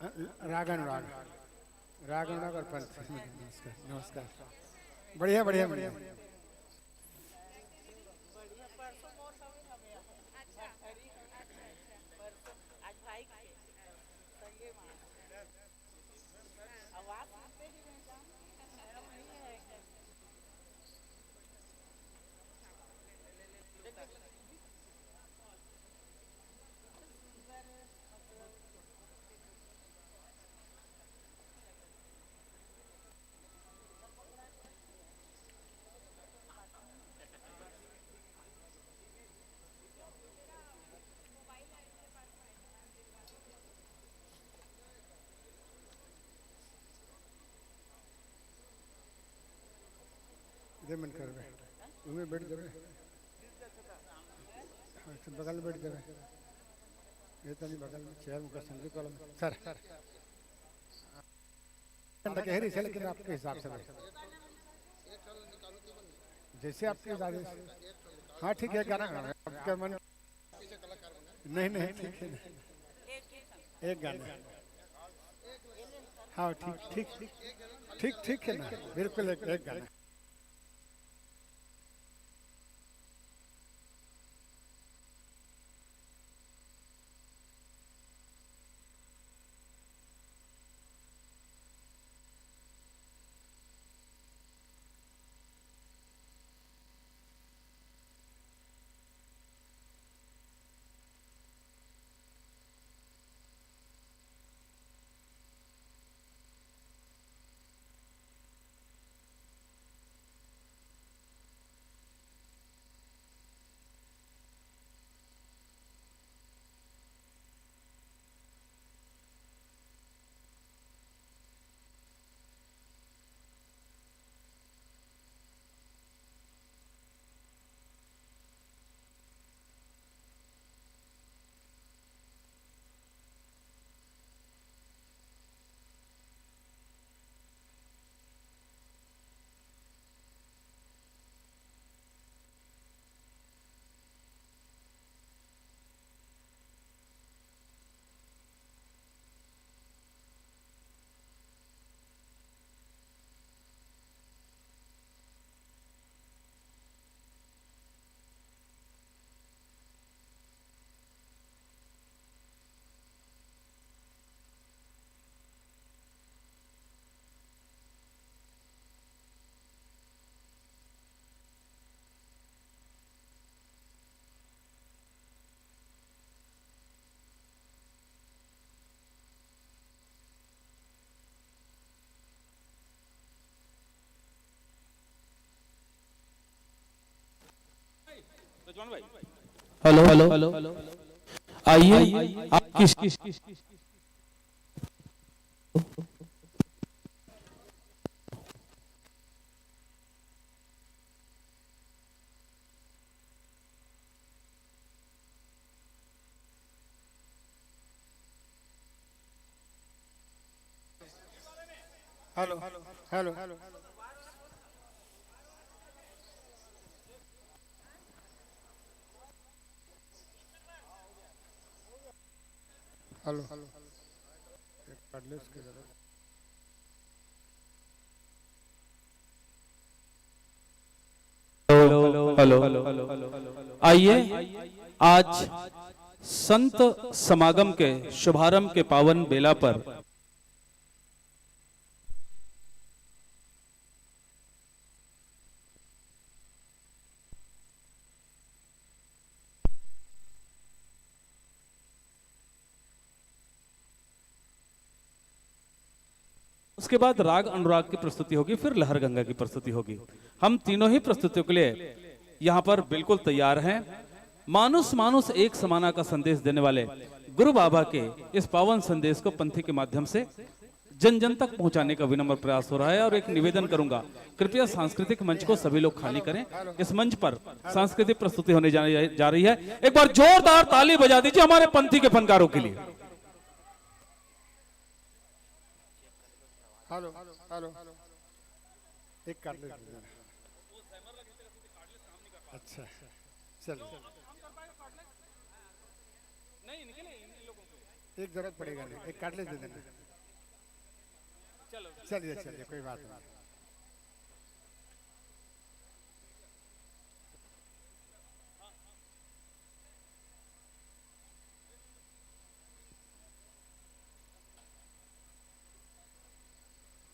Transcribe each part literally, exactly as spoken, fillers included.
राग अनुराग, राग अनुराग और पंथ। नमस्कार, नमस्कार। बढ़िया, बढ़िया, बढ़िया। दे मन करबे, उमे बैठ जाबे। हाँ, सब बगल में बैठ जाबे। ये तो नहीं बगल में, चेयर मुका संदीप वाला में। सर। घंटा कह रही है, लेकिन आपके हिसाब से भाई। जैसे आपके हिसाब से। हाँ, ठीक है, गाना गाना। आपका मन। नहीं, नहीं, ठीक है ना। एक गाना। हाँ, ठीक, ठीक, ठीक, ठीक है ना, बिल्कुल एक, एक गाना। Hello, hello, hello. आइए, आप किस hello, hello, hello. Hello, hello. एक कार्डलेस के जरूरत। Hello, hello. आइए, आज संत समागम के शुभारंभ के पावन बेला पर उसके बाद राग अनुराग की प्रस्तुति होगी, फिर लहर गंगा की प्रस्तुति होगी। हम तीनों ही प्रस्तुतियों के लिए यहाँ पर बिल्कुल तैयार हैं। मानुष मानुष एक समाना का संदेश देने वाले गुरु बाबा के इस पावन संदेश को पंथी के माध्यम से जन जन तक पहुंचाने का विनम्र प्रयास हो रहा है। और एक निवेदन करूंगा, कृपया सांस्कृतिक मंच को सभी लोग खाली करें। इस मंच पर सांस्कृतिक प्रस्तुति होने जाने जा रही है। एक बार जोरदार ताली बजा दीजिए हमारे पंथी के फनकारों के लिए। Hello, hello. एक कार्डलेस दे देना। अच्छा, चलो। एक जरूरत पड़ेगा नहीं, एक कार्डलेस दे देना। चलिए, चलिए, कोई बात नहीं।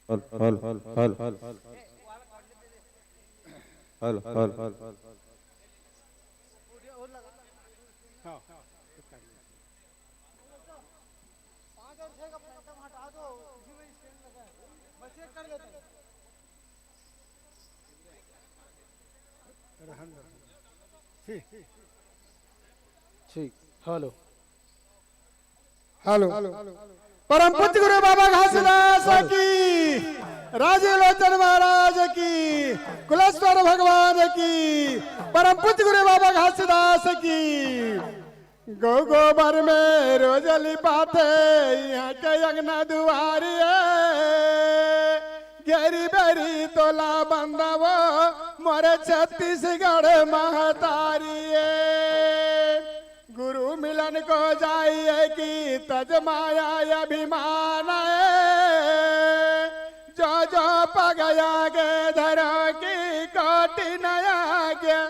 हल, हल, हल, हल। हल, हल, हल, हल। हाँ। पाँच और छः का फैंटम हटा दो, उसी में स्टैंड लगा है। मैं चेक कर लेता हूँ। रहन दो। ठीक। ठीक। हेलो। हेलो। परम पूज्य गुरु बाबा घासीदास की, राजीव लोचन महाराज की, कुलेश्वर भगवान की, परम पूज्य गुरु बाबा घासीदास की। गौ गोबर में रोज लिपाथे यहाँ के अंगना दुआरी ए। घेरी बेरी तोला बंदावो मोरे छत्तीसगढ़ महतारी ए। गुरु मिलन को जाइए कि तज माया अभिमान ए। जो जो पग आगे धरो कि कोटि न आगे।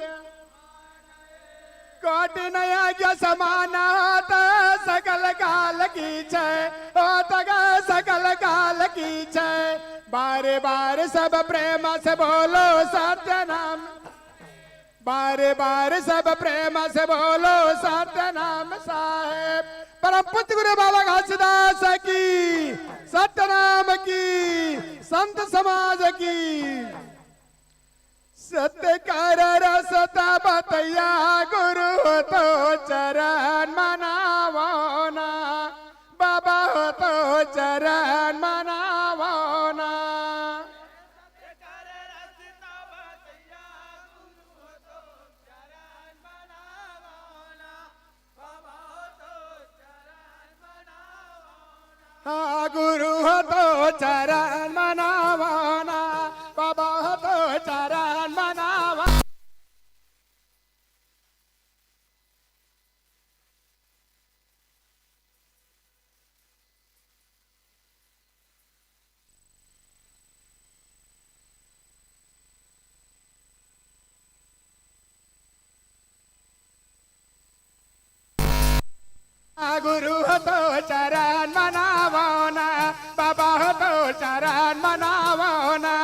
कोटि न आगे समान होत सकल काल की छै, होत ग सकल काल की छै। बार बार सब प्रेम से बोलो सत्य नाम। बार बार सब प्रेम से बोलो सत्य नाम साहेब। परम पूज्य गुरु बाबा घासीदास की, सत्य नाम की, संत समाज की। सत्य कर रसता बतैया गुरु तो चरण मनावो ना, बाबा हो तो चरण मनावो ना। हाँ, गुरु हो तो चरण मनावो ना, बाबा हो तो चरण मनावो। गुरु हो तो चरण मनावो ना, बाबा हो तो चरण मनावो ना।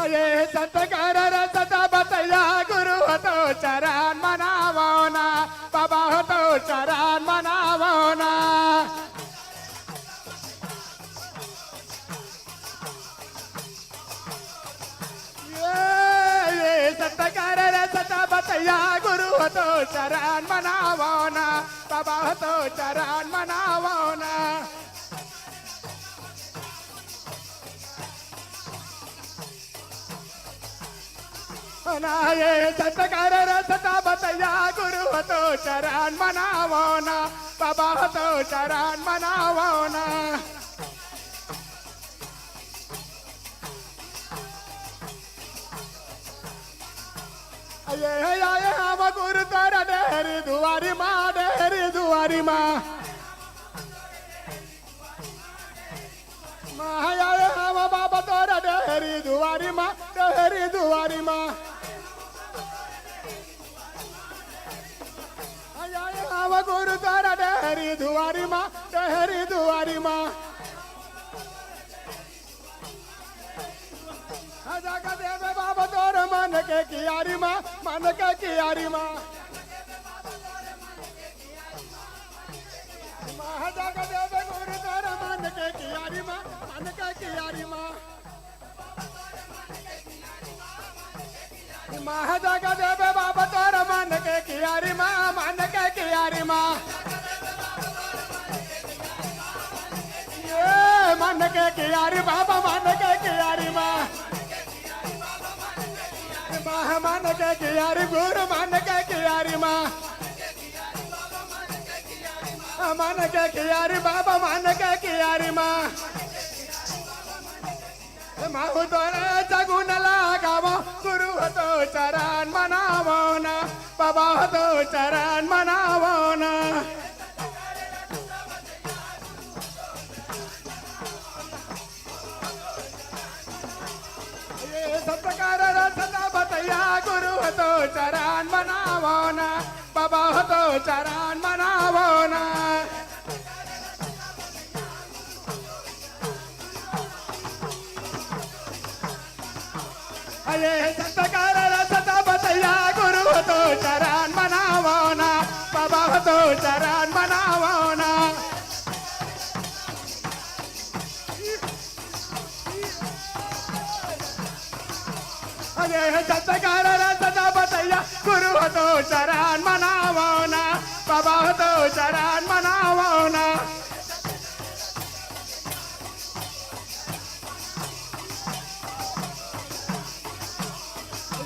ये सत कर रसता बतैया गुरु हो तो चरण मनावो ना, बाबा हो तो चरण मनावो ना। ये, ये सत कर रसता बतैया गुरु हो तो चरण मनावो ना, बाबा हो तो चरण मनावो ना। ना ये सत कर रसता बतैया गुरु हो तो चरण मनावो ना, बाबा हो तो चरण मनावो ना। ये आए हम गुरु तोरा डेहरी दुआरी माँ, डेहरी दुआरी माँ। माँ आए हम बाबा तोरा डेहरी दुआरी माँ, डेहरी दुआरी माँ। आए हम गुरु तोरा डेहरी दुआरी माँ, डेहरी दुआरी माँ। हाँ, जाके देवे बाबा तोर मन के कियारी माँ, मन के कियारी माँ। माँ, हाँ, जाके देवे गुरु तोर मन के कियारी माँ, मन के कियारी माँ। माँ, हाँ, जाके देवे बाबा तोर मन के कियारी माँ, मन के कियारी माँ। ये मन के कियारी बाबा, मन के कियारी माँ। माँ, मन के कियारी गुरु, मन के कियारी माँ। मन के कियारी बाबा, मन के कियारी माँ। माँ हो तोरे जगुन लगावो, गुरु हो तो चरण मनावो ना, बाबा हो तो चरण मनावो ना। ये सत कर रचना बतैया गुरु हो तो चरण मनावो ना, बाबा हो तो चरण मनावो ना। अरे सत कर रचना बतैया गुरु हो तो चरण मनावो ना, बाबा हो तो चरण मनावो ना। अरे सत कर रचना बतैया गुरु हो तो चरण मनावो ना, बाबा हो तो चरण मनावो ना।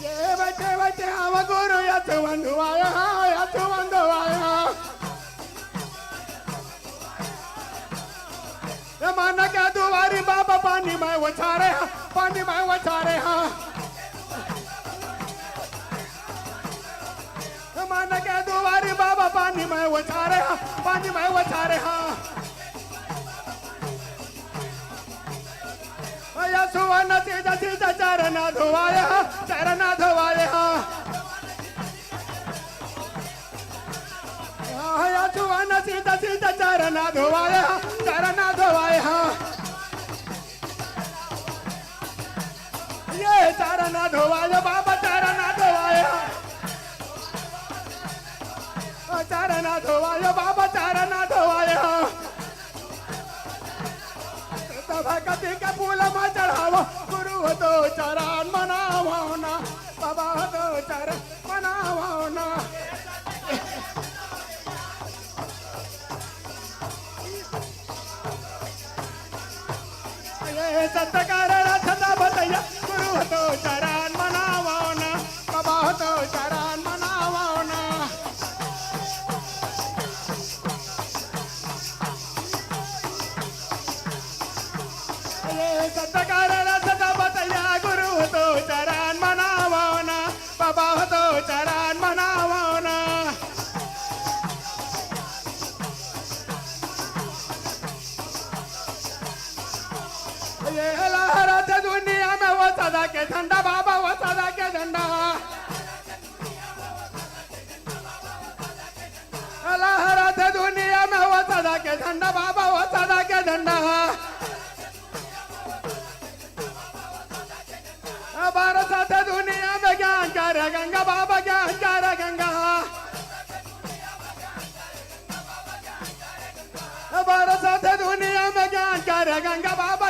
ये बैठे बैठे हम गुरु यशवंत आया, यशवंत आया। ये मन के दुवारी बाबा पानी में उछारे हा, पानी में उछारे हा। ये मन के दुवारी बाबा पानी में उछारे हा, पानी में उछारे हा। या सुवन सीधा सीधा चरण धोवाए हा, चरण धोवाए हा। या सुवन सीधा सीधा चरण धोवाए हा, चरण धोवाए हा। ये चरण धोवाए बाबा, चरण धोवाए हा। चरण धोवाए बाबा, चरण धोवाए हा। भक्ति के फूल मा चढ़ावो, गुरु हो तो चरण मनावो ना, बाबा हो तो चरण मनावो ना। ये सत कर रचना बतैया गुरु हो तो चरण मनावो ना, बाबा हो तो चरण मनावो ना। ये सत कर रचना बतैया गुरु तो चरण मनावो ना, बाबा हो तो चरण मनावो ना। ये लहराते दुनिया में वो सदा के झंडा, बाबा वो सदा के झंडा। लहराते दुनिया में वो सदा के झंडा, बाबा वो सदा के झंडा। बरसाते दुनिया में ज्ञान कर गंगा, बाबा ज्ञान कर गंगा। बरसाते दुनिया में ज्ञान कर गंगा, बाबा